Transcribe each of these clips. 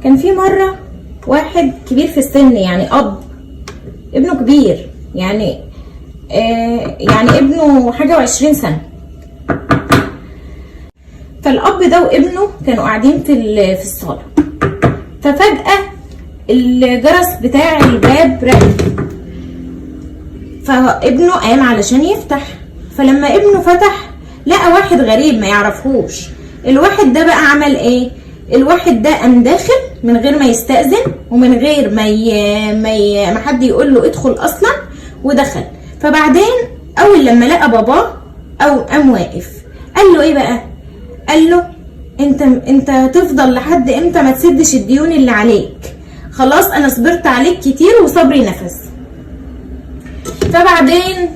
كان في مرة واحد كبير في السن، يعني اب ابنه كبير، يعني يعني ابنه حاجة وعشرين سنة. فالاب ده وابنه كانوا قاعدين في الصاله، ففجاه الجرس بتاع الباب رن، فابنه قام علشان يفتح. فلما ابنه فتح لقى واحد غريب ما يعرفهوش. الواحد ده بقى عمل ايه؟ الواحد ده قام داخل من غير ما يستأذن ومن غير ما حد يقول له ادخل اصلا، ودخل. فبعدين اول لما لقى باباه او قام واقف، قال له ايه بقى؟ قال له: انت هتفضل لحد امتى ما تسدش الديون اللي عليك؟ خلاص، انا صبرت عليك كتير وصبري نفذ. فبعدين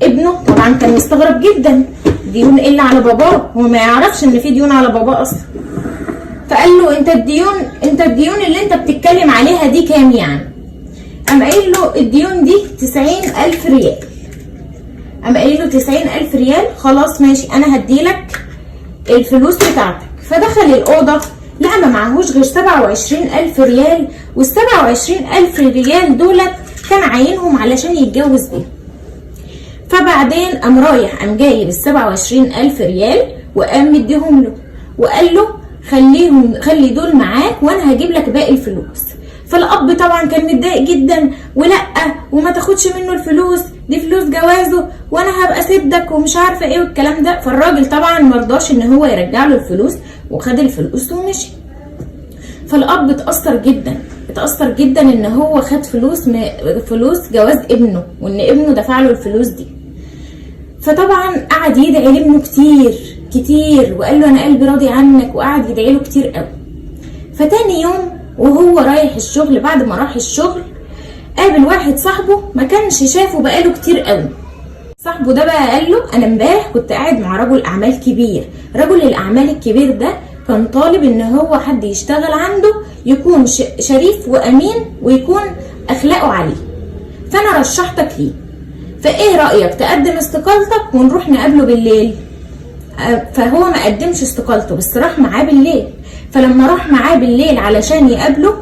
ابنه طبعا كان مستغرب جدا، ديون ايه اللي على باباه؟ هو ما يعرفش ان في ديون على باباه اصلا. فقال له: انت الديون اللي انت بتتكلم عليها دي كام يعني؟ قام قايل له: الديون دي 90,000 ريال. قام قايل له: 90,000 ريال؟ خلاص ماشي، انا هديلك الفلوس بتاعتك. فدخل الأوضة لقى ما معهوش غير 27,000 ريال، وال27,000 ريال دولت كان عاينهم علشان يتجوز بيهم. فبعدين قام رايح قام جايب ال27,000 ريال وقام مديهم له وقال له: خليهم، خلي دول معاك وانا هجيب لك باقي الفلوس. فالاب طبعا كان متضايق جدا، ولا وما تاخدش منه الفلوس دي، فلوس جوازه، وانا هبقى سدك ومش عارفه ايه والكلام ده. فالراجل طبعا مرضاش ان هو يرجع له الفلوس وخد الفلوس ومشي. فالاب اتاثر جدا، اتاثر جدا ان هو خد فلوس جواز ابنه وان ابنه دفع له الفلوس دي. فطبعا قعد يدعي لابنه كتير كتير وقال له: انا قلبي راضي عنك، وقعد يدعي له كتير قوي. فتاني يوم وهو رايح الشغل، بعد ما راح الشغل قابل واحد صاحبه ما كانش شافه بقاله كتير قوي. صاحبه ده بقى قال له: انا امبارح كنت قاعد مع رجل اعمال كبير، رجل الاعمال الكبير ده كان طالب ان هو حد يشتغل عنده يكون شريف وامين ويكون اخلاقه عاليه، فانا رشحتك ليه، فايه رايك تقدم استقالتك ونروح نقابله بالليل؟ فهو ما قدمش استقالته بس راح معاه بالليل. فلما راح معاه بالليل علشان يقابله،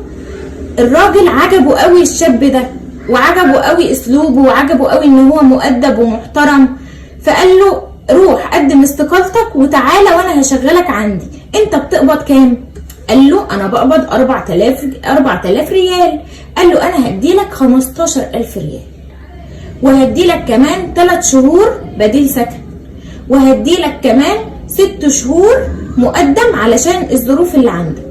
الراجل عجبه قوي الشاب ده وعجبه قوي اسلوبه وعجبه قوي ان هو مؤدب ومحترم، فقال له: روح قدم استقالتك وتعالى وانا هشغلك عندي، انت بتقبض كام؟ قال له: انا بقبض 4000 ريال. قال له: انا هديلك 15,000 ريال وهديلك كمان 3 شهور بديل سكن وهديلك كمان 6 شهور مقدم علشان الظروف اللي عندك.